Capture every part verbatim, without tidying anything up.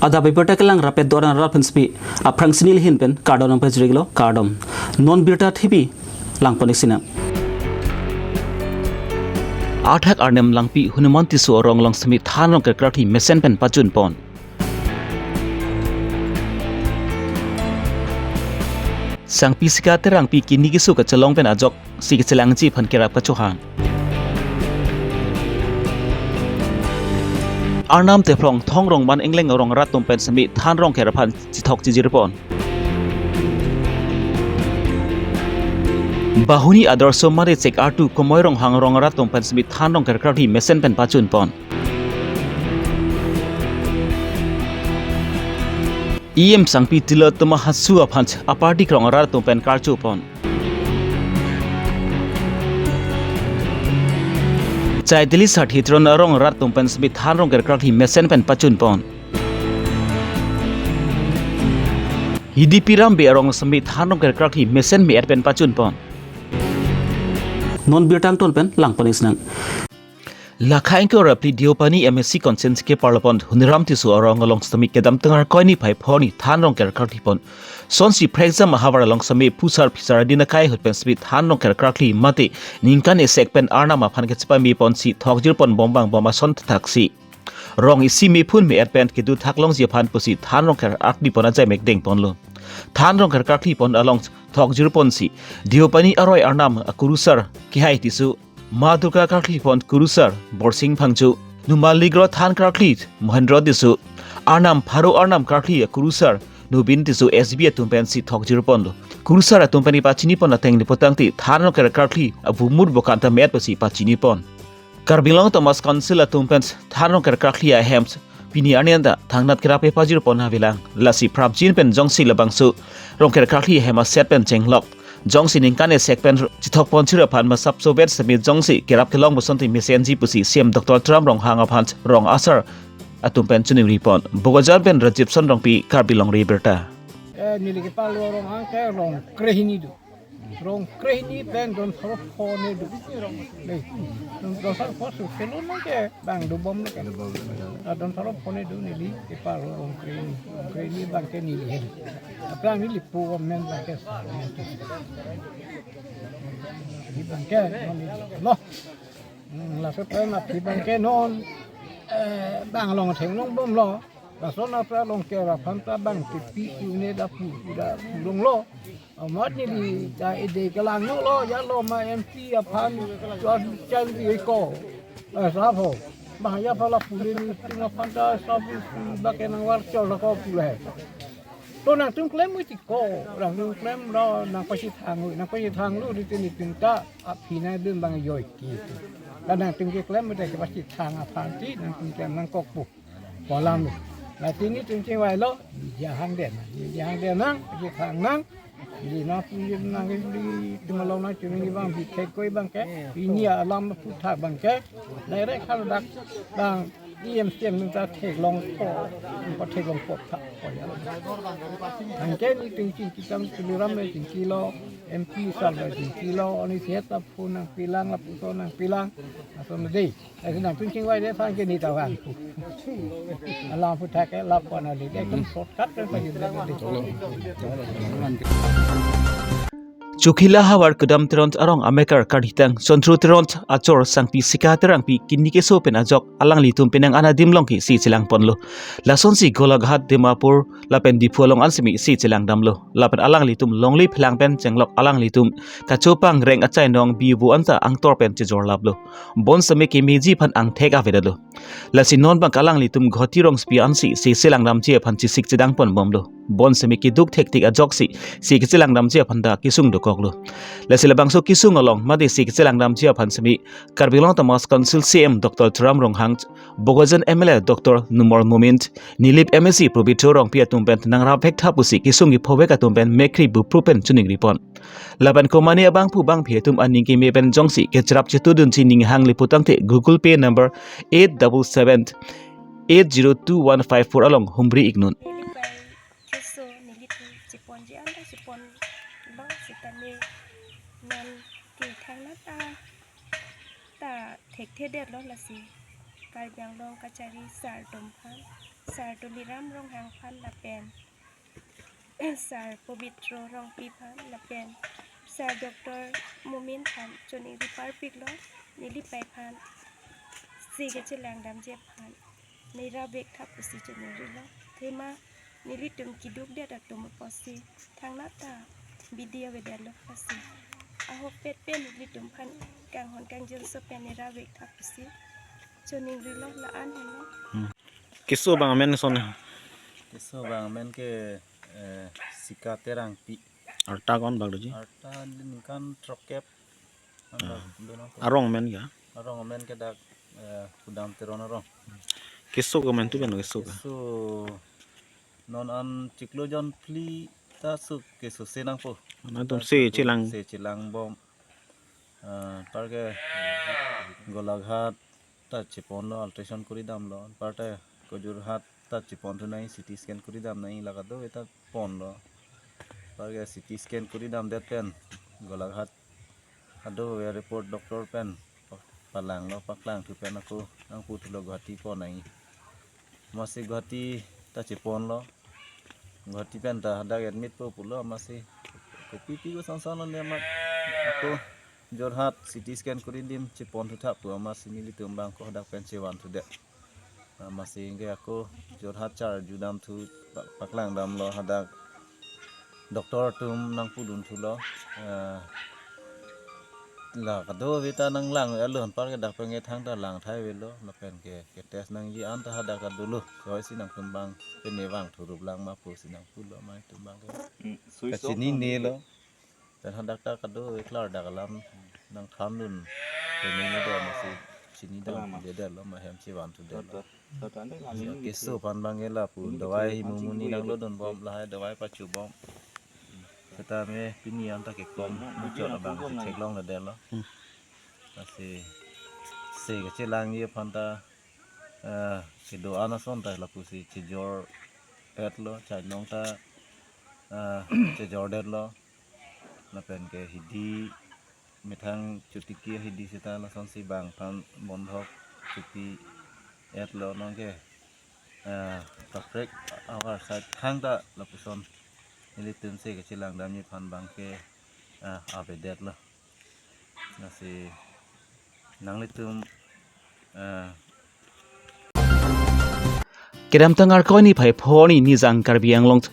Adap abirta kelang rapet doran rat pen spi aphrang sini lihin pen kardom nangpajirlo, kardom. Non birta thipi langpon-ik sinang. Athak arnam langpi Hanuman Tisso arong along semi than rong kerkrakli mesen pen pachun pon. Sangpi Sika Terangpi kini keso kachelong pen ajoksi kachelangji aphan kerap kachohang. Arnam Tephlong Thong Rongman Engleng arong rat atum pen semi than rong ker aphan chithok chijir pon. Bahuni Adarsho mate Chek Artu Komoi Ronghang arong rat atum pen semi than rong kerkrakli mesen pen pachun pon. E M Sangpi Tilottama Hasu aphan aparty krong rat atum pen karcho pon. Chaitali Sarthe Teron arong rat atum pen semi than rong kerkrakli mesen pen pachun pon. Hidipi Ram Bey arong semi than rong kerkrakli mesen me-et pen pachun pon. Non birta angton pen langpon-ik sinang. Lakha ingkoi ra phli Deopani M A C constituency keparlo pon Hanuman Tisso arong along semi kedamtang Arkoi niphai pho arni than rong kerkrakli pon. Sonsi Phrekjam ahavar along semi phusar phisar adin akai ahut pen semi than rong kerkrakli mate ningkan isi pen arnam aphan kachepame ponsi thokjir pon bom abang bom ason thaksi rong isi mephun me-et pen kedo thak longji aphan pusi than rong kerkrakli pon ajai mekdeng ponlo. Than rong kerkrakli pon along thokjir ponsi Deopani aroi arnam akurusar Kehai Tisso, Ma Durga karkli pon kurusar Borsing Phangcho, Numaligra than karkli Mohendro Tisso, arnam pharo arnam karkli akurusar Nobin Tisso S B atum pensi thokjir ponlo. Kurusar atum pen pachini pon ateng ni putangte than rong kerkrakli abumur bokanta me-et pusi pachini pon. Karbi Anglong Autonomous Council atum pen than rong kerkrakli ahem pini arni anta thangnat kerap pajir pon avelang. Lasi prapjin pen jongsi labangso rong kerkrakli ahem aset pen chenglok jongsi ningkan isi pen chithok pon chira aphan masap sovet semi jongsi kerap kelong bosonti mesenji pusi C M Doctor Tuliram Ronghang aphan rong asar atum pen choningri pon. Bokajan pen Rajib Son Rongpi, Karbi Longri Abirta. Eh, neli kepalo Ronghang ke rong krehini do. Rong krehini pen don pharo pho ne do. Nei, don, don pharo pho su selo ne ke bang dobom ne ke. Ah, don pharo pho ne do neli kepalo rong krehini. Rong krehini abang ke neli hem. Aphrang neli pu amen abang ke. Neli abang ke, non neli lo. Hmm, laso pen aphi abang ke non, eh, bang along theklong bomlo. Laso na pra long ke ra aphan ta bang ke pi ku ne da pu, pu da pu longlo. Amat neli ta ede kelang lo, ya lo ma M P aphan, tuan chan di ko. Eh, sabo. Bang ya pala puli ni ting aphan ta sabi ba ke nangvar chol ko pule. To nangtum klem mo ti ko, nangtum klem lo, nangpachethang, nangpachethang lo di tin tin ta, aphi nangdun bang joi ki. La nangtum keklem mo te kepachethang aphan ti, nangtum klem nangkok pu. Kolam lo. La tini tum chingvailo, jahang den, jahang den nang, pachethang nang, di na pu nang di tum along nang chungi bang, bi thek koi bang ke, ini alam phuthak bang ke, direct haladak bang, E M C M nung ta theklong pho, nung ta theklong pho tha, pho ya. Anke nelitum chingki tam Tuliram le chingkilo, M P sir le chingkilo, oni sihet ta pu nangpilang, lapuson nangpilang, ason dei. Ason nangtum chingvai dei aphan ke neli ta vang pu. Alam phuthak ke lap pon ali dei, tum shortcut pen pajir dei dei. Chokihola havar Kudam Teron arong amekar karditang Chontro Teron achor Sangpi Sika Terangpi kini keso pen ajok alanglitum penang an adim along ke si chelang ponlo. Lasonsi Golaghat, Dimapur lapen Diphu along an semi si chelang damlo. Lapen alanglitum longle phelang pen chenglok alanglitum kachopang reng achainong bibu anta angtor pen chejor laplo. Bonsemi kemeji aphan angthek avedetlo. Lasi non bang alanglitum Ghoti Rongsopi ansi si chelang damji aphan chesik chedang pon bomlo. Bonsemi keduk thektik ajoksi si chelang damji aphan ta kesung dokoklo. Lasi labangso kesung along mate si chelang damji aphan semi Karbi Anglong Autonomous Council C M Doctor Tuliram Ronghang, Bokajan M L A Doctor Numal Momin, Nilip M A C Pabitra Rongpi atum pen nangrap vek tha pusi kesung kephovek atum pen mekkri bupru pen choningri pon. Lapen komane abangphu bangphi atum aning keme pen jongsi kecherap chetudunsi ning hang le putangte Google Pay number eight double seven eight zero two one five four along humri iknon. Keso nelitum cheponji anta chepon lo sitame non ke thangnat ta ta thekthedetlo lasi Karbi Anglong kachari sir atum aphan, sir Tuliram Ronghang aphan lapen sir Pobitro Rongpi aphan lapen sir Doctor Momin aphan choningri parpiklo, neli pei aphan se kachelangdamji aphan nera vek thap pusi choningrilo. Athema nelitum keduk det atum apotsi thangnat ta bidi avedetlo pusi ahokpet pen nelitum aphan kanghon kangjinso pen nera vek thap pusi choningrilo, la-an henlo. Hmm. Keso abang amen son? Keso abang amen ke, eh, Sika Terangpi. Arta ko-an bak doji? Arta ningkan throkep. Ah. Arong amen ke? Arong amen ke dak, eh, Kudam Teron arong. Keso ke amen tu kan keso ke? Keso non an chiklo jon phli ta su keso se nangpo. Nangtum se chelang. Se chelangbom. Ah, anparke Golaghat ta cheponlo, ultrasound kuri damlo. Anparte ko Jorhat ta chepon thu nai, C T scan kuri dam nai, la kadokave ta ponlo. Anparke C T scan kuri damdet pen Golaghat kadokave report doctor pen palanglo, paklang thu pen ako nangpu thulo Guwahati pon nai. Amatsi Guwahati ta cheponlo. Guwahati pen ta hadak admit po pulo, amatsi kopipi ko sansan lo ne amat ako Jorhat C T scan kuri dim chepon thu thap pu, amatsi nelitum abang ko hadak pen chevan thudet. Amatsi ke ako Jorhat charju dam thu pa-, paklang damlo, hadak doctor atum nangpudun thulo. Eh, la kadokave ta nanglang alo, anparke dak pen ke thangta lang thai avelo, lapen ke, ke test nangji an ta hadak ta dolo. Soi si nangtum abang pen ne vang thurup lang ma pusi nangpulo, amat atum abang ke. Hmm, soi sok kachinine lo. Pen hadak ta kadokave klardak alam nangthandun. Pen ne ne do amatsi chini dam. Lama. Dedetlo, amat hem chevan thudetlo. Tot, tot. Keso aphan abang ke lapu dawai mumuni nanglodunbom, lahai dawai pachobom. Setame pini anta kekom muchot abang si theklongledetlo. Hmm. Lasi se kachelangji aphan ta, eh, kedo-an ason ta lapusi chejor-etlo, chainong ta, eh, chejordetlo. Lapen ke hidi methang chotiki hidi seta lasonsi bang aphan bondhok chopi-etlo, nonke, eh, kaprek ahavar side thangta lapuson nelitum se kachelangdamji aphan abang ke, eh, avedetlo. Lasi nanglitum, eh, Kedamtang Arkoi niphai pho arni nijang Karbi Anglong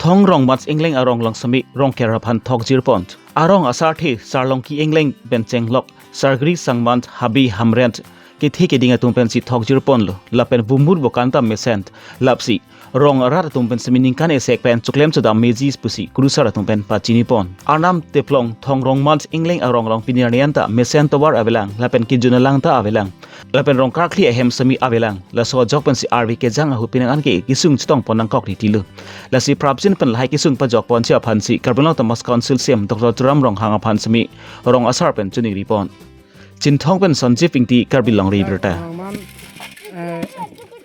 Thong Rongmanj Engleng arong along semi Rongker aphan thokjirpon. Arong asarthe Sarlongki Engleng pen chenglok Sargri Sangmanj Habe Hamren kethe keding atum pensi thokjirponlo, lapen bumur bokan ta mesen, lapsi rong arat atum pen semi ningkan isi pen choklem chodam meji pusi kurusar atum pen pachinipon. Arnam teplong Thong Rongmanj Engleng arong along pini arni anta mesen tovar avelang, lapen kejun alang ta avelang, lapen rong karkli ahem semi avelang. Laso ajok pensi arve kejang ahut penang an ke kesung chetongpon nangkok titilo. Lasi prapjin pen lahai kesung pajokponji aphansi Karbi Anglong Autonomous Council C E M Doctor Tuliram Ronghang aphan semi rong asar pen choningripon. Chinthong pen Sanjeev Ingti, Karbi Longri Abirta. Thong Rongmanj, eh,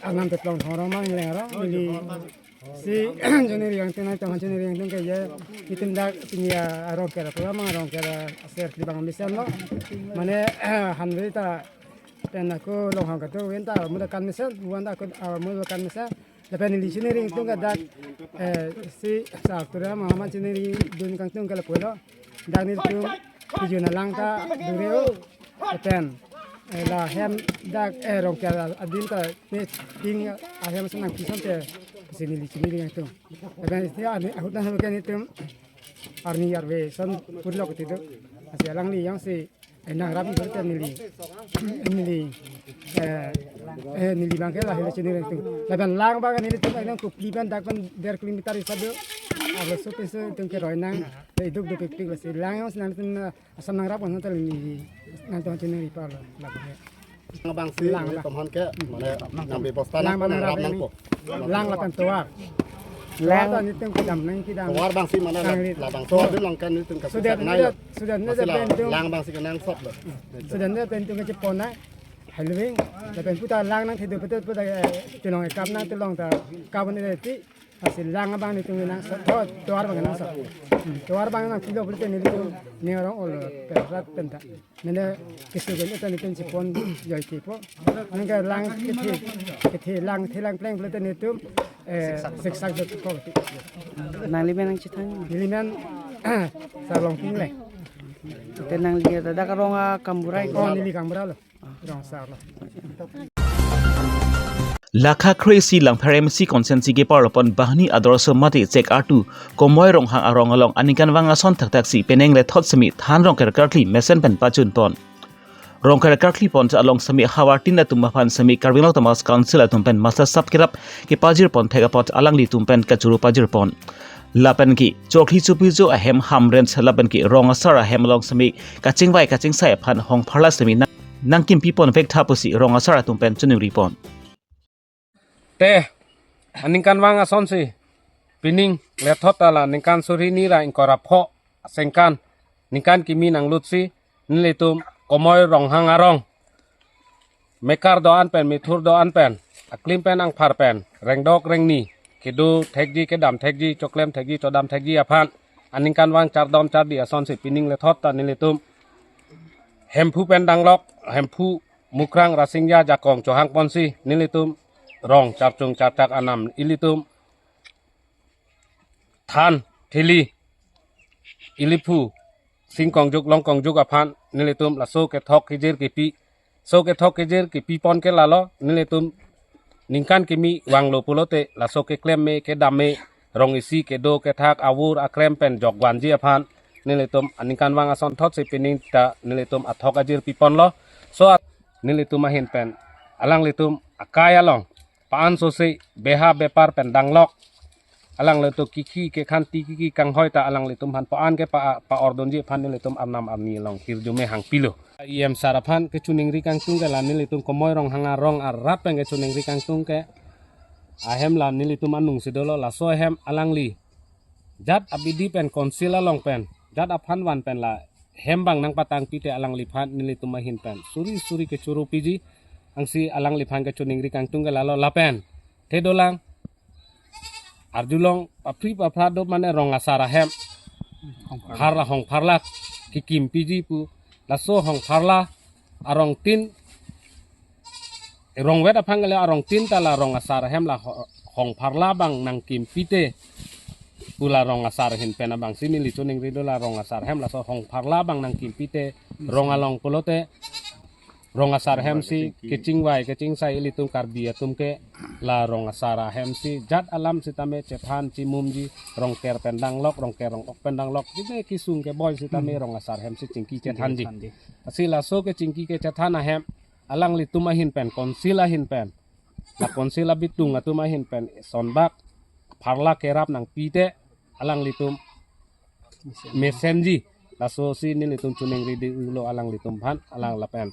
Arnam teplong Thong Rongmanj Engleng arong, neli si choningri kangtung, nangtum choningri kangtung ke ye, itum dak pini arong kera program, arong kera aser kli abang mesenlo. Mane, eh, hanve ta pen ako Ronghang kadokave ta muda kan mesen, buan ta ako, ah, muda kan mesen. Lapen neli choningri kangtung ke dak, eh, si sar tura mama choningridun kangtung ke lapulo. Dak nelitum kejun alang ta dure-o. Lapen, eh, la hem dak, eh, Rongker adin ta ne ting ahem senang pison te si neli choningri kangtung. Lapen isi arni ahut nang ahut ke nelitum arni arve ason purlo ketido. Lasi alangli jongsi, eh, nangrap itu te neli, neli, eh, eh, neli abang ke lahai choningri kangtung. Lapen lang abang nelitum, eh, nang Kopili pen dak pen der kilometer isi do. Arloso pinso itum keroi nang, eh, iduk duk pikpik, lasi lang jongsi nangtum, eh, asam nangrap kan hotel neli nangtum choningri parlo, lapu ke. Lang abang si, lang, neli lang. Tomon ke, mane, nang bebosta lang nang abang nangrap nang nangpo. Lang lapen tovar. Lang. Tovar ta nelitum kedam nang kedam. Tovar abang si mane la, nangli. Labangso adun along kan nelitum kasu sudah, nai. Sudah, sudah, amatsi sudah la, pentu. Lang abang si kenangsotlo. Sudah, sudah pentu kechepon nai. Hailuing, lapen puta lang nangthedu pete puta, eh, chenong ekap nang telong ta kap ne ti. Lasi lang abang nelitum nang so, to, tovar abang nang so. Hmm, tovar abang nangpilo pulote nelitum ne arong olo, rat penta. Nene keso gel eta nelitum chepon joike po. Nangke lang kethe, kethe lang, the lang pleng pulote nelitum, eh, siksak jot ko. Nangli men nangchethan? Neli men Sarlong Kingleng. Te nangli ladak arong akam bura-i ko? Oh, neli kam bura lo. Rong asar lo. Lakha kre-isi Langpher M A C constituency kepar-lo pon banghini adorso mate chek artu Komoi Ronghang arong along aningkanvang ason thakthak si penang lethot semi than Rongker karkli mesen pen pachun pon. Rongker karkli pon along semi havar tin atum aphan semi Karbi Anglong Autonomous Council atum pen masa sap kerap kepajir pon thek apot alanglitum pen kachoro pajir pon. Lapen ke chokli chopirjo ahem Hamren lapen ke rong asar ahem along semi kachingvai kachingsai aphan hong pharla semi nang, nangkimpi pon vek tha pusi rong asar atum pen choningri pon. Te aningkanvang asonsi pining lethot ta la ningkan suri hini ra ingkoi ra pho asengkan ningkan kimi nanglutsi nelitum Komoi Ronghang arong mekar do-an pen, methur do-an pen, aklim pen, angphar pen, rengdok rengni, kedo thekji, kedam thekji, choklem thekji, chodam thekji aphan aningkanvang chardom chardi asonsi pining lethot ta nelitum Hemphu pen danglok, Hemphu, Mukrang, Rasinja, Jakong chohang ponsi nelitum rong charchung charchak anam ilitum than, thili, iliphu, singkongjuk, longkongjuk aphan nelitum laso kethok kejir kipi, so kethok kejir kipi pon ke lalo nelitum ningkan kimi vanglo pulote laso keklem me kedam me rong isi kedo kethak avur akrem pen jokvanji aphan nelitum aningkanvang ason thotsi pining ta nelitum athok ajir pi ponlo. So at-, nelitum ahin pen alanglitum akai along pa-an sose beha bepar pen danglok. Alanglitum kiki kekhanti kiki kanghoi ta alanglitum aphan pa-an ke pa, pa-ordonji aphan nelitum arnam arni along hirjume hangpilo. E M sar aphan kechoningri kangtung ke la nelitum Komoi Ronghang arong arat pen kechoningri kangtung ke ahem la nelitum anung si dolo, laso ahem alangli jat abidi pen council along pen jat aphan van pen la hem abang nangpatang pite alangliphan nelitum ahin pen suri suri kechoro piji. Ansi alangliphan kechoningri kangtung ke lalo lapen te dolang arjulong papri papra do mane rong asar ahem pharla hong pharla kekim piji pu, laso hong pharla arong tin rongvet aphan ke la arong tin ta la rong asar ahem la ho-, hong pharla abang nangkim pite pu la rong asar ahin pen abangsi neli choningri do, la rong asar ahem laso hong pharla abang nangkim pite rong along pulote rong asar ahem si kechingvai kechingsai ilitum Karbi atum ke la rong asar ahem si jat alam sitame chethan chimumji, Rongker pen danglok, Rongker rong ok pen danglok, jine kesung keboi sitame rong asar ahem si chingki chethanji. Asi laso kechingki kechethan ahem alanglitum ahin pen, council ahin pen, la council abitung atum ahin pen sonbak pharla kerap nangpite alanglitum mesenji. Laso si nelitum choningri di ulo alanglitum aphan, alang lapen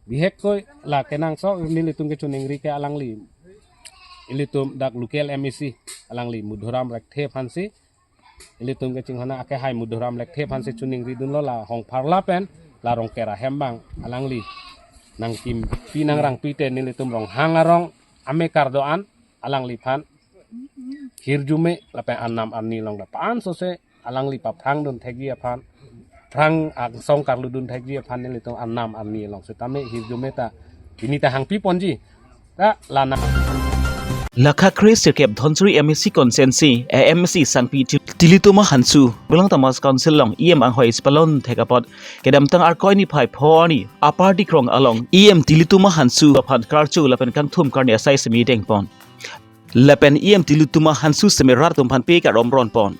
bihek koi la kenangsot nelitum kechoningri ke alangli ilitum dak local M A C alangli Madhuram Lekthe aphansi, ilitum kechinghon akehai Madhuram Lekthe aphansi choningri dunlo, la hong pharla pen la Rongker ahem abang alangli nangkim pi nangrang pite nelitum Ronghang arong amekar do-an alangliphan hirjume lapen arnam arni along la pa-an sose alangli paphrang dun thekji aphan, phrang angsong karlu dun thekji aphan nelitum arnam arni along sitame hirjume ta pini ta hangpi ponji. Ta lana. Lakha kre sirkep Dhansiri M A C constituency, A M C Sangpi Til-, Tilituma Hansu, Karbi Anglong Autonomous Council along E M anghoi isi palon thek apot kedamtang Arkoi niphai pho arni Upper Dikrong along E M Tilituma Hansu aphan karcho lapen kangthum karni asai semi deng pon. Lapen E M Tilituma Hansu semi rat atum aphan pe karom ron pon.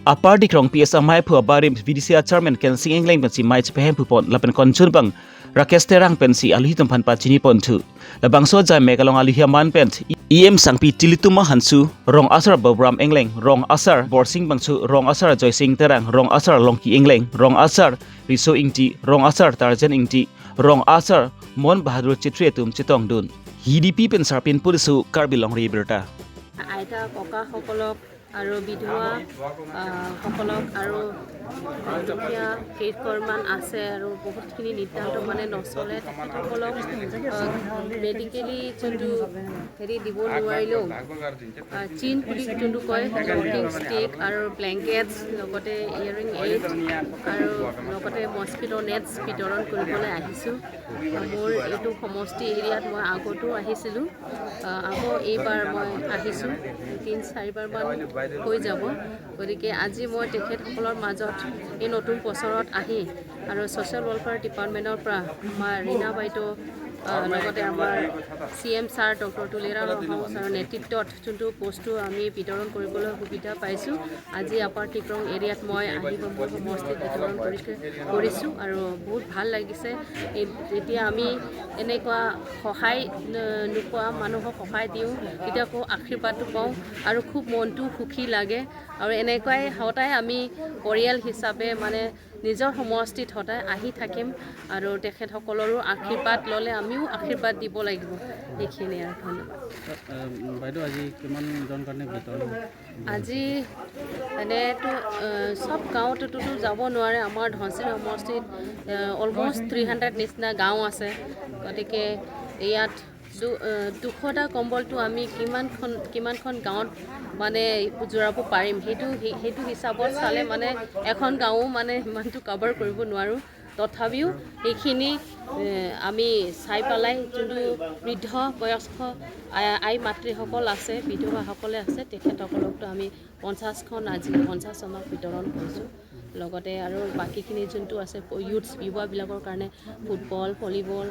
Upper Dikrong P S ameiphu abarim V D C a chairman Kensing Engleng pensi mei chepehemphu pon lapen konchun abang Rakesh Terang pensi aluhi atum aphan pachini ponthu. Labangso ajaimek along aluhi aman pen E M Sangpi Tilituma Hansu, Rong Asar Babram Engleng, Rong Asar Borsing Bangso, Rong Asar Joysing Terang, Rong Asar Longki Engleng, Rong Asar Riso Ingti, Rong Asar Tarjan Ingti, Rong Asar Mon Bahadur Chetri atum chetongdun. Hidipi pen Sarpin Purisu, Karbi Longri Birta. আইতা ককাসকলক আৰু বিধৱা, আহ, সকলক আৰু এতিয়া কেইঘৰমান আছে আৰু বহুতখিনি নিতান্ত মানে নচলে। তেখেতসকলক, আহ, মেডিকেলি যোনটো হেৰি দিব নোৱাৰিলেও, আহ, চিন বুলি যোনটো কয়, ৱাকিং ষ্টিক আৰু ব্লেংকেটছ, লগতে ইয়াৰিং এইড আৰু লগতে মস্কিটো নেটছ বিতৰণ কৰিবলৈ আহিছোঁ। মোৰ এইটো সমষ্টি এৰিয়াত মই আগতো আহিছিলোঁ, আহ, আকৌ এইবাৰ মই আহিছোঁ, তিনি চাৰিবাৰমান হৈ যাব। গতিকে আজি মই তেখেতসকলৰ মাজত এই নতুন বছৰত আহি আৰু ছ'চিয়েল ৱেলফেয়াৰ ডিপাৰ্টমেণ্টৰ পৰা আমাৰ ৰীণা বাইদেউ, আহ, লগতে আমাৰ C M sir doctor Tuliram Ronghang ছাৰৰ নেতৃত্বত যোনটো বস্তু আমি বিতৰণ কৰিবলৈ সুবিধা পাইছোঁ, আজি আপাৰ টিক্ৰং এৰিয়াত মই আহি মোৰ সমষ্টিত বিতৰণ কৰি, কৰিছোঁ আৰু বহুত ভাল লাগিছে। এই, যেতিয়া আমি এনেকুৱা সহায় ন-, নোপোৱা মানুহক সহায় দিওঁ, তেতিয়া আকৌ আশীৰ্বাদটো পাওঁ আৰু খুব মনটো সুখী লাগে। আৰু এনেকুৱাই সদায় আমি পৰিয়াল হিচাপে মানে নিজৰ সমষ্টিত সদায় আহি থাকিম আৰু তেখেতসকলৰো আশীৰ্বাদ ল'লে আমিও আশীৰ্বাদ দিব লাগিব। এইখিনিয়ে আৰু, ধন্যবাদ। আহ, বাইদেউ, আজি কিমানজন কাৰণে বিতৰণ? আজি এনেতো, আহ, চব গাঁৱতোতো যাব নোৱাৰে। আমাৰ ধনশিৰি সমষ্টিত, আহ, অলমষ্ট থ্ৰী হাণ্ড্ৰেড নিচিনা গাঁও আছে। গতিকে ইয়াত দু-, আহ, দুশটা কম্বলটো আমি কিমানখন, কিমানখন গাঁৱত মানে জোৰাব পাৰিম, সেইটো, সেই-, সেইটো হিচাপত চালে মানে এখন গাঁও মানে সিমানটো কভাৰ কৰিব নোৱাৰোঁ। তথাপিও সেইখিনি, এ, আমি চাই পেলাই যোনটো বৃদ্ধ বয়স্ক আ-, আই মাতৃসকল আছে, বিধৱাসকলে আছে, তেখেতসকলকতো আমি পঞ্চাছখন, আজি পঞ্চাছজনক বিতৰণ কৰিছোঁ। লগতে আৰু বাকীখিনি যোনটো আছে, প-, ইউথছ, যুৱাবিলাকৰ কাৰণে ফুটবল, ভলীবল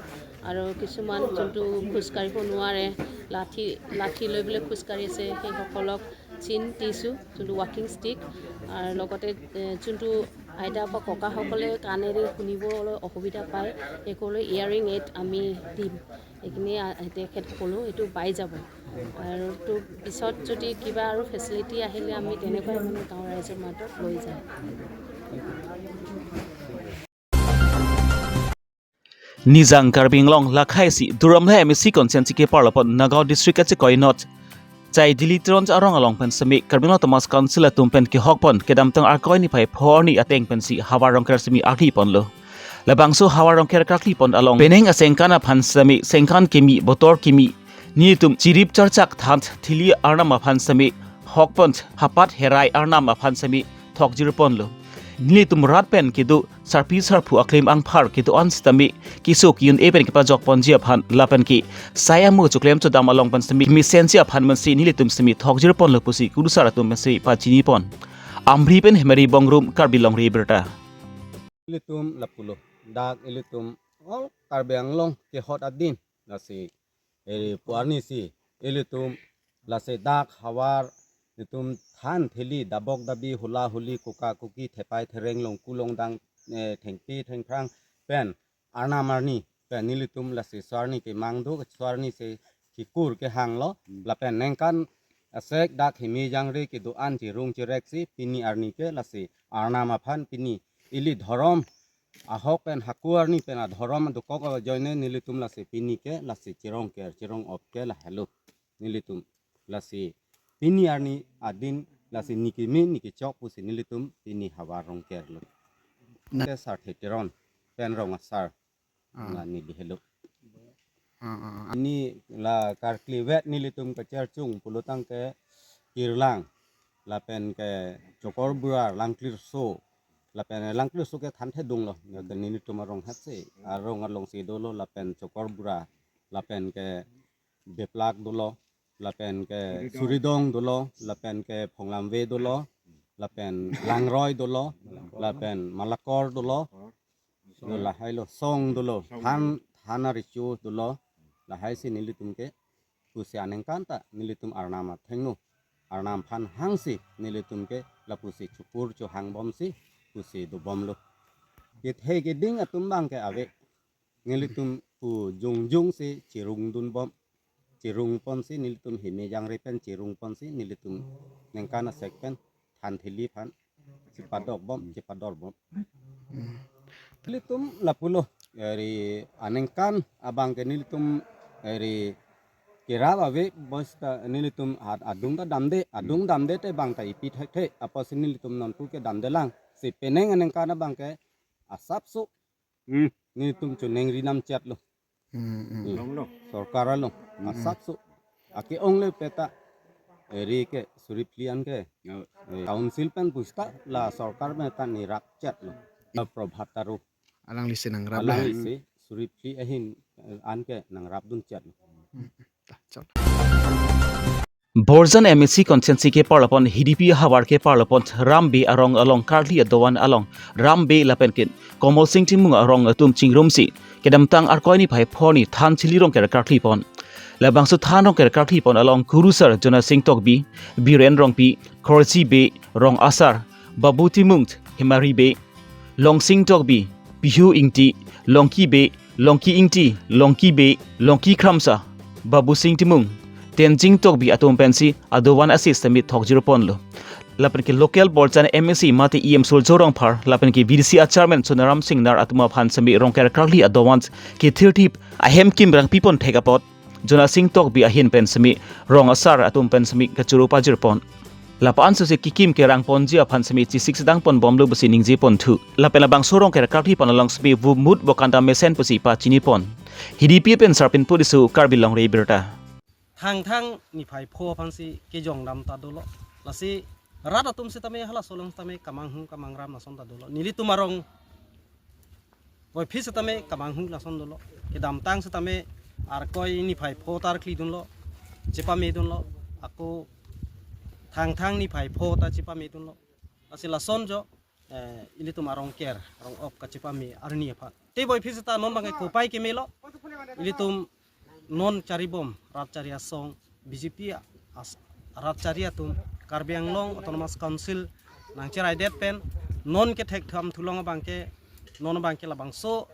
আৰু কিছুমান যোনটো খোজকাঢ়িব নোৱাৰে, লাঠি, লাঠি লৈ পেলাই খোজকাঢ়ি আছে, সেইসকলক চিন দিছোঁ, যোনটো ৱাকিং ষ্টিক, আৰু লগতে, এ, যোনটো আইতা বা ককাসকলে কাণেৰে শুনিবলৈ অসুবিধা পায়, সেইসকললৈ ইয়াৰিং এইড আমি দিম। এইখিনি, আ, তেখেতসকলো এইটো পাই যাব। আৰু তো পিছত যদি কিবা আৰু ফেচিলিটি আহিলে আমি তেনেকৈ মানে গাঁৱৰ ৰাইজৰ মাজত লৈ যাম। Nijang Karbi Anglong lakhai si Duar Amla M A C constituency keparlopon Nagaon district kachekoinot Chai Dili Teron arong along pen semi Karbi Anglong Autonomous Council atum pen kehokpon kedamtang Arkoi niphai pho arni ateng pensi havar rongker semi arliponlo. Labangso havar rongker karlipon along penang asengkan aphan semi sengkan kimi, botor kimi, nelitum chirip charchak than thili arnam aphan semi hokpon, hapat herai arnam aphan semi thokjirponlo. Nelitum rat pen kedo sarpi sarpo aklem angphar kedo-an sitame keso ke-un-e pen kepajokponji aphan lapen ke sai amo choklem chodam along pen semi mesenji aphan pensi nelitum semi thokjirponlo pusi kurusar atum pensi pachinipon. Amri pen Hemari Bongrung, Karbi Longri Abirta. Ilitum lapulo, dak ilitum all Karbi Anglong kehot adin lasi, eri pu arni si ilitum lasi dak havar, itum than thili, dabok dabi, hula huli, koka koki, thepai thereng, longku longdang, eh, thengpi thengphrang pen arnam arni pen nelitum lasi so arni kemang do, so arni si kikur kehanglo, lapen ningkan asek dak himi jangre kedo-an chirung chirek si pini arni ke lasi arnam aphan pini ili dhorom ahok pen haku arni pen adhorom dokok ajoine nelitum lasi pini ke lasi chirongker chirong-op ke lahelo nelitum lasi pini arni adin lasi ni kimi ni kechok pusi nelitum pini havar rongkerlo. Na- Ke Sarthe Teron pen rong asar. Ah. Na neli helo. Ah, ah, ah. Ini la karkli vet nelitum kacharchung pulotangte Kirlang lapen ke Chokorbura, Langklirso lapen Langklirso ke than thedunglo, ya ke nelitum arong hat si, arong along si dolo lapen Chokorbura lapen ke Beplak dolo, lapen ke Suridong dolo, lapen ke Phonglamve dolo, lapen Langroi dolo, lapen Malakor dolo, do lahai lo, Song dolo, Than, Than Arichu dolo, lahai si nelitum ke pusi aningkan ta nelitum arnam athengno, arnam aphan hangsi nelitum ke lapusi chukur chuhangbomsi pusi dobomlo. Kethe keding atum abang ke ave, nelitum pu jongjong si chirung dunbom, chirungponsi nelitum himi jangre pen chirungponsi nelitum ningkan asek pen than thili aphan chipadokbom, chipadorbom. Nelitum lapulo, eri aningkan abang ke nelitum eri kerap ave, bos ta nelitum ad-, adung ta damde, adung damde te bang ta ipi thekthe, apotsi nelitum nonpu ke damdelang. Si penang aningkan abangke asapso Hmm. Nelitum choningri namchetlo. Hmm, hmm. Hmm. Long, long. Sorkar along. Hmm. Asapso. Ake-ong le peta. Eri ke suri phli an ke. Oh. Eh, council pen pusita la sorkar pen ta nirap chetlo. La Prabhat Taro. Alangli si nangrap la. Alangli si suri phli ahin, eh, an ke nangrapdun chetlo. Hmm. Ta, chal. Borjan M A C constituency keparlapon Hidipi havar keparlapon Ram Bey arong along karkli adovan along Ram Bey lapen ke Komol Sing Timung arong atum chingrumsi kedamtang Arkoi niphai pho arni than chili rongker karklipon. Labangso than rongker karklipon along Kurusar Jona Sing Tokbi, Biren Rongpi, Khorsi Bey, Rong Asar, Babu Timung, Hemari Bey, Longsing Tokbi, Pihu Ingti, Longki Bey, Longki Ingti, Longki Bey, Longki Kramsa, Babu Sing Timung, Tenzing Tokbi atum pensi adovan asai sitame thokjirponlo. Lapen ke local Borjan M A C mate E M Surjya Rongphar, lapen ke V D C a chairman Sonaram Singnar atum aphan sitame rongker karkli adovan kethirthip ahem kim rangpipon thek apot Jona Sing Tokbi ahin pen sitame Rong Asar atum pen sitame kachoro pajirpon. Lapu-an sose kekim kerangponji aphan sitame chesik sedangponbomlo pusi ningjeponthu. Lapen labangso rongker karklipon along sitame vumut vokanta mesen pusi pachinipon. Hidipi pen Sarpinpur Riso, Karbi Longri Abirta. Thangthang niphai pho aphansi kejongdam ta dolo. Lasi rat atum sitame halaso along sitame kamanghung kamangram lason ta dolo. Nelitum arong voiphit sitame kamanghung lason dolo. Kedamtang sitame Arkoi niphai pho ta karklidunlo, chepamedunlo. Ako Thangthang niphai pho ta chepamedunlo. Lasi lason jo, eh, ilitum arongker, rong-op kachepame arni aphan. Te voiphit sita non abangke kopai kemelo. Ilitum non charibom rat chari asong B J P a-, as-, rat chari atum Karbi Anglong Autonomous Council nangcheraidet pen non kethektham thulong abangke, non abangke labangso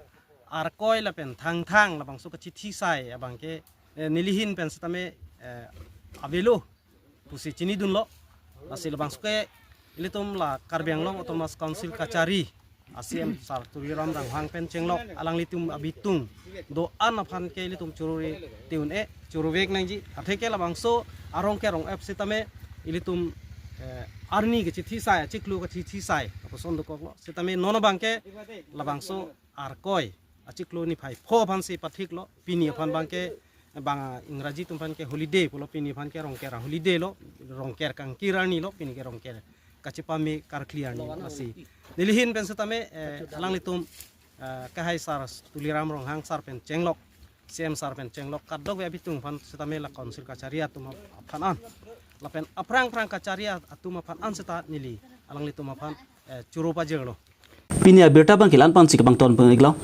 Arkoi lapen Thangthang labangso kachithi sai abangke, eh, nelihin pen sitame, eh, avelo pusi chinidunlo. Lasi labangso ke ilitum la Karbi Anglong Autonomous Council kachari a C E M Sar Tuliram Ronghang pen chenglok alanglitum abitung do-an aphan ke ilitum chorori te un-e, chorovek nangji. Atheke labangso arongker rong-op sitame ilitum, eh, arni kachithi sai, achiklo kachithi sai aposon dokoklo. Sitame non abangke labangso Arkoi achiklo niphai pho aphansi pathiklo, pini aphan abangke bang Ingraji atum aphan ke holiday pulo, pini aphan ke rongker a-holiday lo, rongker kangkir arni lo, pini ke rongker kachepame karkli arni lo. Lasi nelihin pen sitame, eh, alanglitum, eh, kahai Sar Tuliram Ronghang sar pen chenglok, C E M sar pen chenglok, kadokave abitung aphan sitame la council kachari atum aphan an, lapen aphrang phrang kachari atum aphan an sita neli alanglitum aphan, eh, choro pajirlo. Pini abirta abangke la-an pensi kepangton pon-iklo.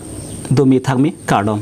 Domi thakmi, kardom.